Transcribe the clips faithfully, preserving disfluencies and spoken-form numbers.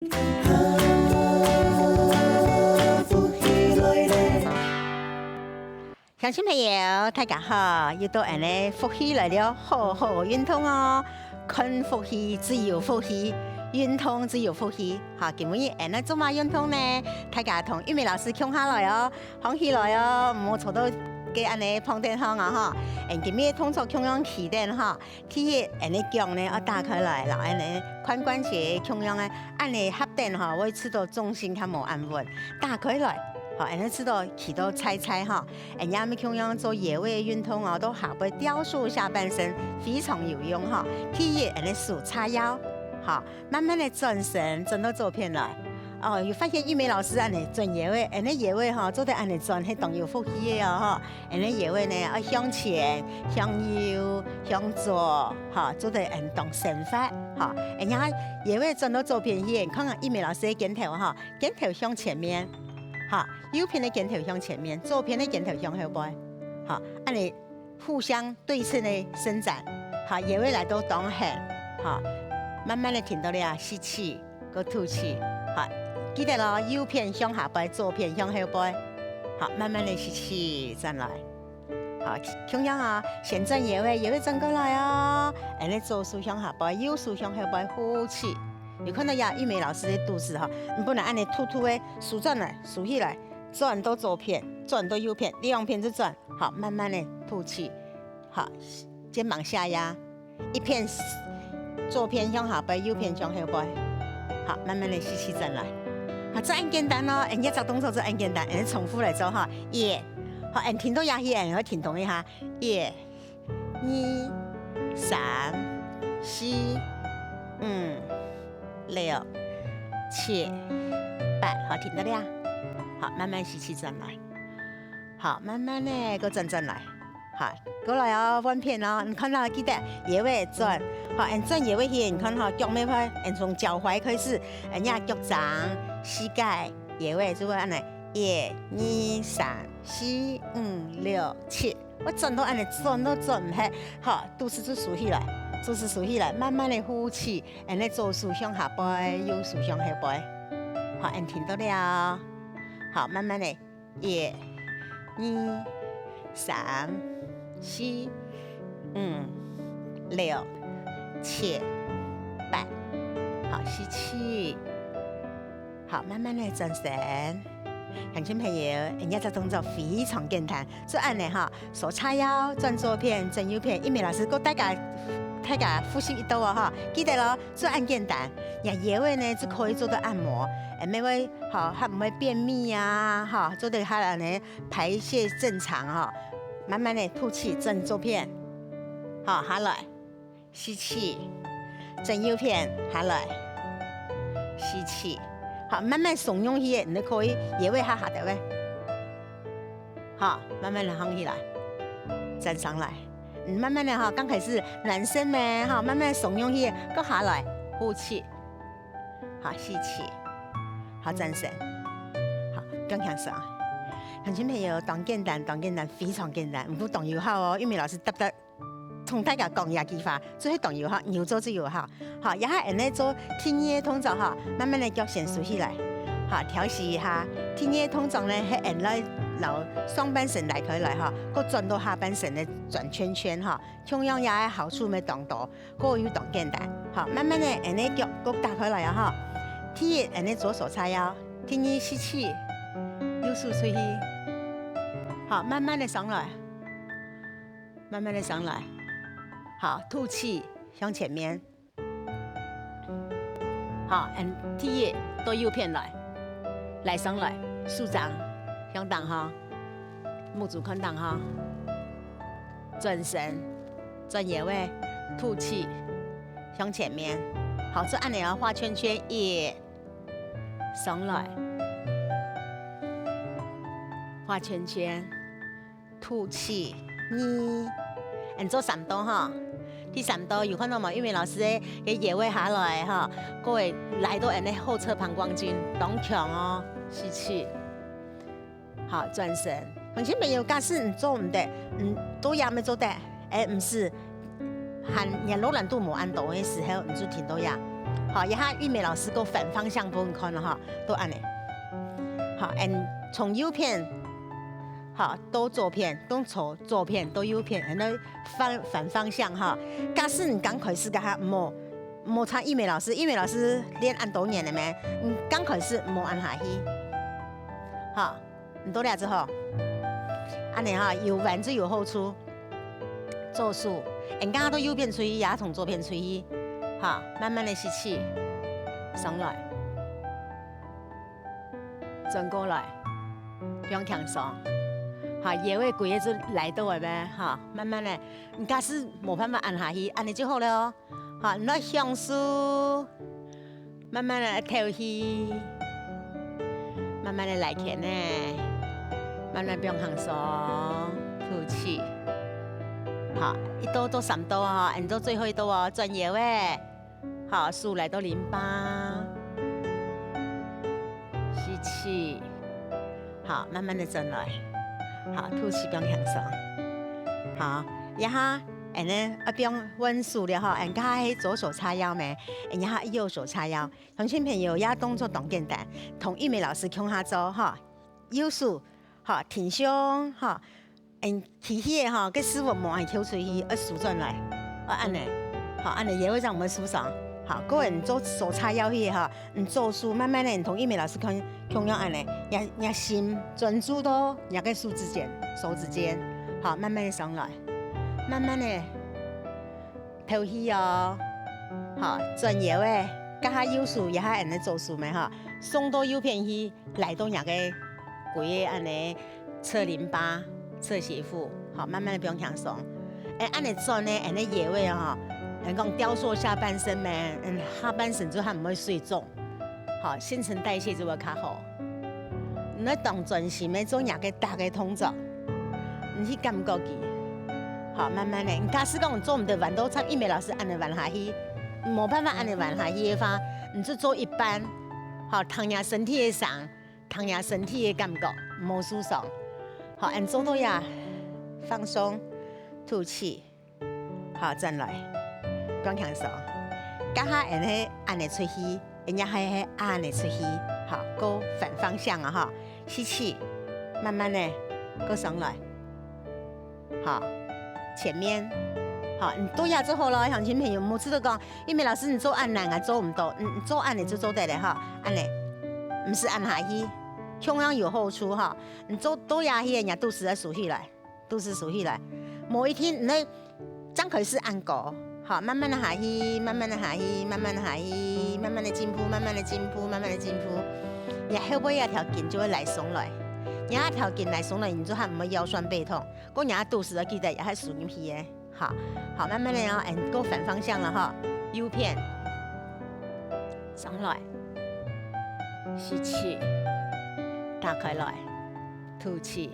鄉親朋友，大家好！又到𫣆俚福氣來了，好好運動哦！看福氣就有福氣，運動就有福氣。好，今晡日𫣆俚做麼運動呢？大家同玉美老師共下來哦，䟘起來哦，毋好坐到該恁仔旁頂項啊哈！𫣆今晡日動作共樣企等哈。 第一，𫣆俚腳呢愛打開來，摎𫣆俚髖關節共樣个，恁仔合等吼，會使到重心較無恁穩。打開來，好，𫣆俚使到企到直直吼，𫣆俚也共樣做腰仔運動哦，到下背吊手下半身，非常有用吼。第一，𫣆俚手叉腰，好，慢慢仔轉身，轉到左片來。哦，有發現玉美老師恁仔轉腰仔，𫣆俚腰仔吼，做得恁仔轉，係當有福氣个哦吼。 𫣆俚腰仔呢，愛向前、向右、向左，吼，做得恁當生活，吼。𫣆俚腰仔轉到左片去，你看啊，玉美老師个肩頭，吼，肩頭向前面，吼，右片个肩頭向前面，左片个肩頭向後背，吼，恁仔互相對稱个伸展，吼，腰仔來到當䟘，吼，慢慢仔停到這，吸氣。 過吐氣，好，記得哦，右片向下背，左片向後背，好，慢慢仔吸氣，轉來。好，共樣哦，先轉腰仔，腰仔轉過來哦，𫣆俚左手向下背，右手向後背，呼氣。有看著這玉美老師个肚屎吼，你毋能恁仔突突仔，收轉來，收起來，轉到左片，轉到右片，兩片就轉，好，慢慢仔吐氣，好，肩膀下壓。 一片左片向下背，右片向後背。好，慢慢仔吸氣轉來。好，就恁簡單哦，𫣆這隻動作就恁簡單，𫣆重複來做哈。一，好，𫣆停到這去，𫣆愛停動一下。一、二、三、四、五、六、七、八，好，停到這。好，慢慢吸氣轉來。好，慢慢仔，過轉轉來。 好，過來哦，換片哦，你看著記得腰仔轉，好，𫣆轉腰仔去，你看吼，腳尾會，𫣆從腳踝開始，𫣆這腳踭、膝蓋、腰仔就會恁仔，一、二、三、四、五、六、七，會轉到恁仔，轉都轉毋忒，好，肚屎就收起來，肚屎收起來，慢慢仔呼氣，𫣆俚左手向下背，右手向後背，好，𫣆停到這，好，慢慢仔。 一、二、三、四、五、六、七、八。好，吸氣。好，慢慢仔轉身。鄉親朋友，𫣆這隻動作非常簡單，就恁仔哈，手叉腰，轉左片，轉右片，玉美老師過大家，大家複習一到哦哈，記得哦，就恁簡單。若腰仔呢，就可以做到按摩，誒，乜會 好，較毋會便秘啊，吼，做得較恁仔排泄正常吼。慢慢仔吐氣，轉左片，好，下來，吸氣，轉右片，下來，吸氣。好，慢慢鬆軟去，你可以腰仔下下个位。好，慢慢仔䟘起來，站上來。嗯，慢慢仔哈，剛開始暖身咩，哈，慢慢鬆軟去，過下來，呼氣。 好，吸氣，好，轉身，好，放輕鬆。鄉親朋友，當簡單，當簡單，非常簡單，毋過當有效哦。玉美老師特別同大家講這句話，就係當有效，有做就有效。好，這下𫣆俚做第二个動作哈，慢慢仔腳先收起來，好，調息一下。第二个動作呢，係𫣆俚摎上半身拉開來哈，過轉到下半身个轉圈圈哈，共樣也係好處乜當多。 過又當簡單。好，慢慢仔，𫣆俚腳過打開來啊哈。第一，𫣆俚左手叉腰，第二吸氣，右手出去。好，慢慢仔上來，慢慢仔上來。好，吐氣向前面。好，𫣆第一到右片來，來上來，手掌向頂項，目珠看頂項。 轉身，轉腰仔，吐氣，向前面。好，就恁仔哦，畫圈圈，一，上來，畫圈圈，吐氣，二。𫣆做三到吼，第三到有看著無？玉美老師个，个腰仔下來吼，過會拉到𫣆个後側膀胱經，當強哦，吸氣。 好，轉身。鄉親朋友，假使你做毋得，嗯，到這乜做得，誒，毋係，還若勞懶度無恁多个時候，你就停到這。好，這下玉美老師過反方向分你看了哈，都恁呢。好，and從右片，好，到左片，從左，左片到右片，然後反，反方向哈。假使你剛開始个哈，莫，莫像玉美老師，玉美老師練恁多年了咩？你剛開始莫恁下去。好， 你到這之後，恁呢哈，有彎就有好處。做事，人家到右片吹氣，也從左片吹氣，哈，慢慢的吸氣，上來，轉過來，放輕鬆，哈，腰仔歸个就來到了咩，哈，慢慢的，你假使無辦法恁下去，恁呢就好了哦。 好，你來享受，慢慢的透氣，慢慢的來牽呢，慢慢放輕鬆，吐氣。好，一到做三到哦，恁做最後一到哦，轉腰仔。好，手來到淋巴，吸氣。 好，慢慢的轉來。好，吐氣，放輕鬆。好，這下，恁呢，啊，放穩手了吼，恁這下係左手叉腰咩？恁這下右手叉腰。鄉親朋友，這動作當簡單，同玉美老師共下做吼。右手，吼，挺胸，吼，恁 企起來吼，該屎朏莫恁翹出去，愛收轉來，愛恁呢，好，恁呢腰仔正毋會受傷。好，各位你做手叉腰仔吼，你做手慢慢的，你同玉美老師共，共樣恁呢，若，若心專注到若个手指間，手指間，好，慢慢的上來，慢慢的透氣哦，好，轉腰仔，這下右手這下恁呢做手咩吼，送到右片去，來到若个歸个恁呢 側淋巴、側斜腹，好，慢慢的放輕鬆。哎，恁呢轉呢，恁呢腰仔吼，人講雕塑下半身咩，嗯，下半身就還毋會水腫，好，新陳代謝就會較好。你愛當專心的做若个逐个動作，你去感覺佢，好，慢慢的。你假使講你做毋得彎到像玉美老師恁呢彎下去，無辦法恁呢彎下去个話，你就做一半，好，聽若身體个聲， 聽若身體个感覺，毋好受傷。好，恁做到這，放鬆，吐氣，好，轉來，放輕鬆。這下恁呢恁呢出去，恁呢係，係恁呢出去，好，過反方向啊，吼，吸氣，慢慢的，過上來。 好，前面，好，你到這就好了，鄉親朋友，毋好試著講，玉美老師你做恁難啊，做毋到，嗯，你做恁呢就做得了吼，恁呢，毋使恁下去，共樣有好處吼。你做到這去，若肚屎愛收起來，肚屎收起來，無一定，你正開始恁高，好，慢慢的下去，慢慢的下去，慢慢的下去，慢慢的進步，慢慢的進步，慢慢的進步，你後背這條筋就會拉鬆來，你這條筋拉鬆來，你就還毋會腰痠背痛。 過若肚屎愛記得也係收入去个，好，好，慢慢的哦，恁過反方向了吼，右片，上來，吸氣，打開來，吐氣，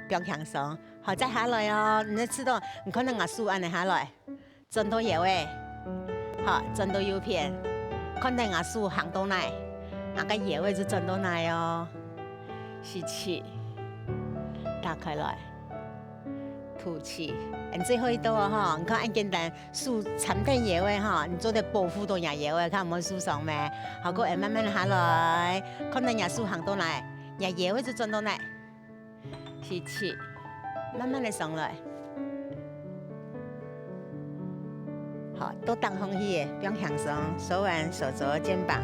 放輕鬆，好，再下來哦，你愛試著，你看著𠊎手恁呢下來， 轉到腰仔，好，轉到右片，看等𠊎手行到哪，𠊎个腰仔就轉到哪哦。吸氣，打開來，吐氣。恁最後一到哦，吼，你看恁簡單，手參等腰仔吼，你做得保護到若腰仔，較毋會受傷咩？好，過恁慢慢下來，看等若手行到哪，若腰仔就轉到哪。 吸氣，慢慢的上來。好，到頂項去个，放輕鬆，手腕、手肘、肩膀。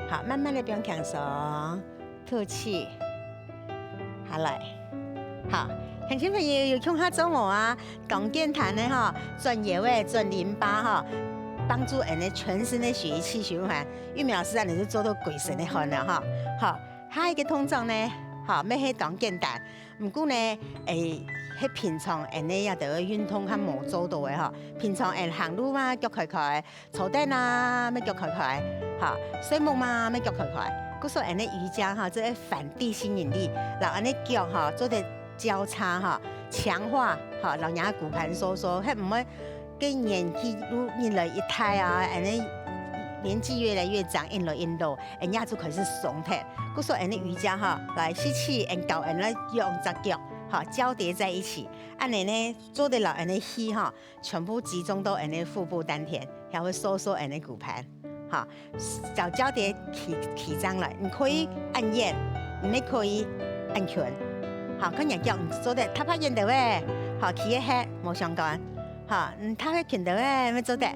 好，慢慢的放輕鬆，吐氣，下來。好，鄉親朋友有共下做無啊？當簡單个吼，轉腰仔，轉淋巴吼，幫助𠊎等全身个血液循環。玉美老師恁呢就做到歸身个汗了吼。好，下一個動作呢，好，乜係當簡單。 毋過呢，欸，係平常𠊎等這兜運動較無做到个吼，平常𠊎等行路嘛，腳開開，坐等啊，乜腳開開，吼，睡目嘛，乜腳開開。故所𠊎等瑜伽吼，做得反地心引力，摎𠊎等腳吼，做得交叉吼，強化吼，摎若个骨盤收縮，係毋會 个年紀愈，愈來愈大啊，恁呢年紀越來越長，愈來愈老，恁樣就開始鬆忒。故所恁呢瑜伽吼，來，吸氣，恁教恁呢兩隻腳，吼，交疊在一起，恁呢呢，做得摎恁呢氣吼，全部集中到恁呢腹部丹田，也會收縮恁呢骨盤。哈，腳腳底企，企正來，你可以恁遠，你也可以恁近。好，看人腳，你做得踏較遠兜仔，好，企个核無相干。好，你踏較近兜仔，也做得。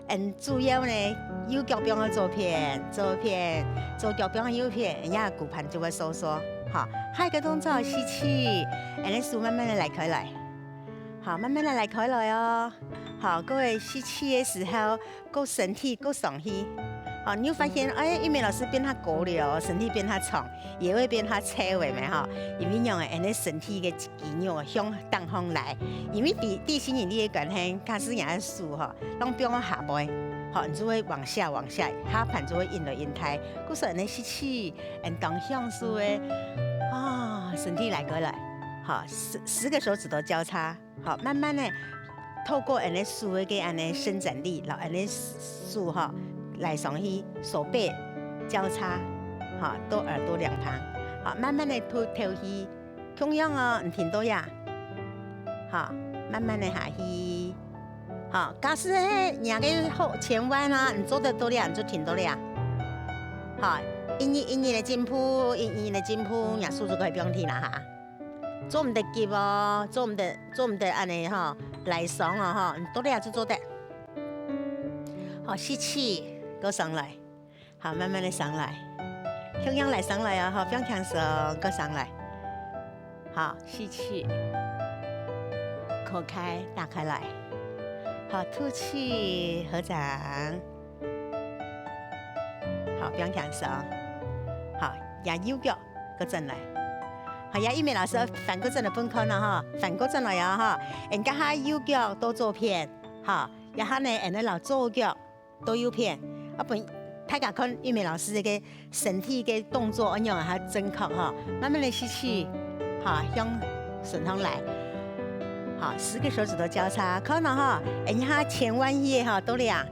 嗯，主要呢，右腳放到左片，左片，左腳放到右片，人家骨盤就會收縮。好，下一個動作，吸氣，恁仔手慢慢个拉開來。好，慢慢个拉開來哦。好，各位吸氣个時候， 个身體个上去。哦，你有發現，哎，玉美老師變較高了哦，身體變較長，也會變較瘦个咩吼？因為仰仔，恁仔身體个肌肉向頂項來，因為地，地心引力个關係，假使若个手吼，摎放下背，吼，你就會往下往下，下盤就會引來引大，故所恁仔吸氣，恁當享受个，啊，身體拉過來，好，十，十個手指頭交叉。 好，慢慢个透過恁仔手个个恁仔伸展力，摎恁仔手吼，拉上去，手背交叉，吼，到耳朵兩旁，好，慢慢个吐，吐氣，共樣哦，毋停到這，好，慢慢个下去，好，假使係若个後前彎啊，你做得到這，你就停到這，好，一日一日个進步，一日一日个進步，若手就可以放低啦哈。 做毋得急哦，做毋得，做毋得恁仔吼，拉傷哦吼，你到這就做得。好，吸氣，過上來，好，慢慢个上來，共樣拉上來哦，好，放輕鬆，過上來，好，吸氣，擴開，打開來，好，吐氣，合掌。 好，放輕鬆。好，這右腳，過轉來。好，這玉美老師翻過轉來分看哦，吼，翻過轉來哦，吼。恁這下右腳到左片，吼，這下呢，恁仔摎左腳到右片。啊，分大家看玉美老師个身體个動作，恁樣啊，較正確吼。慢慢个吸氣，好，向順向來。好，十個手指頭交叉，看哦，吼，恁這下前彎去个吼，到這啊。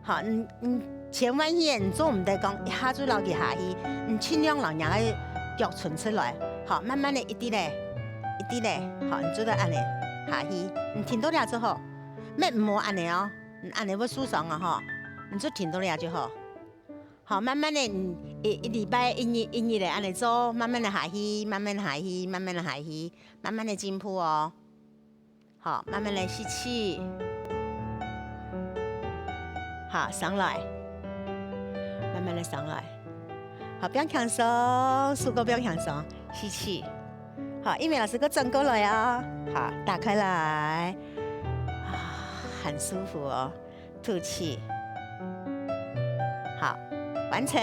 好，你，你千萬你做毋得講一下就摎佢下去，你盡量摎若个腳伸出來，好，慢慢个一滴仔，一滴仔，好，你做得恁仔下去，你停到這就好，乜毋好恁仔哦，你恁仔會受傷哦，吼，你就停到這就好。好，慢慢个，你一，一禮拜一日一日个恁仔做，慢慢个下去，慢慢个下去，慢慢个下去，慢慢个進步哦。 好，慢慢个吸氣。好，上來。慢慢个上來。好，放輕鬆，手過放輕鬆，吸氣。好，玉美老師，過轉過來啊。好，打開來。啊，很舒服哦。 吐氣。好，完成。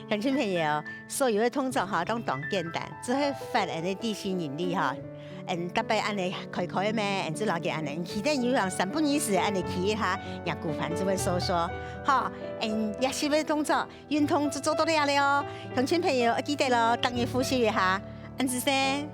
鄉親朋友，所有个動作吼，都當簡單，只係發恁仔地心引力吼，嗯，逐擺恁仔開開咩，嗯，就摎佢恁仔，企等有樣三不二時恁仔企一下，若骨盤就會收縮。好，嗯，這十個動作，運動就做到這了哦。鄉親朋友，愛記得咯，逐日複習一下，恁仔細。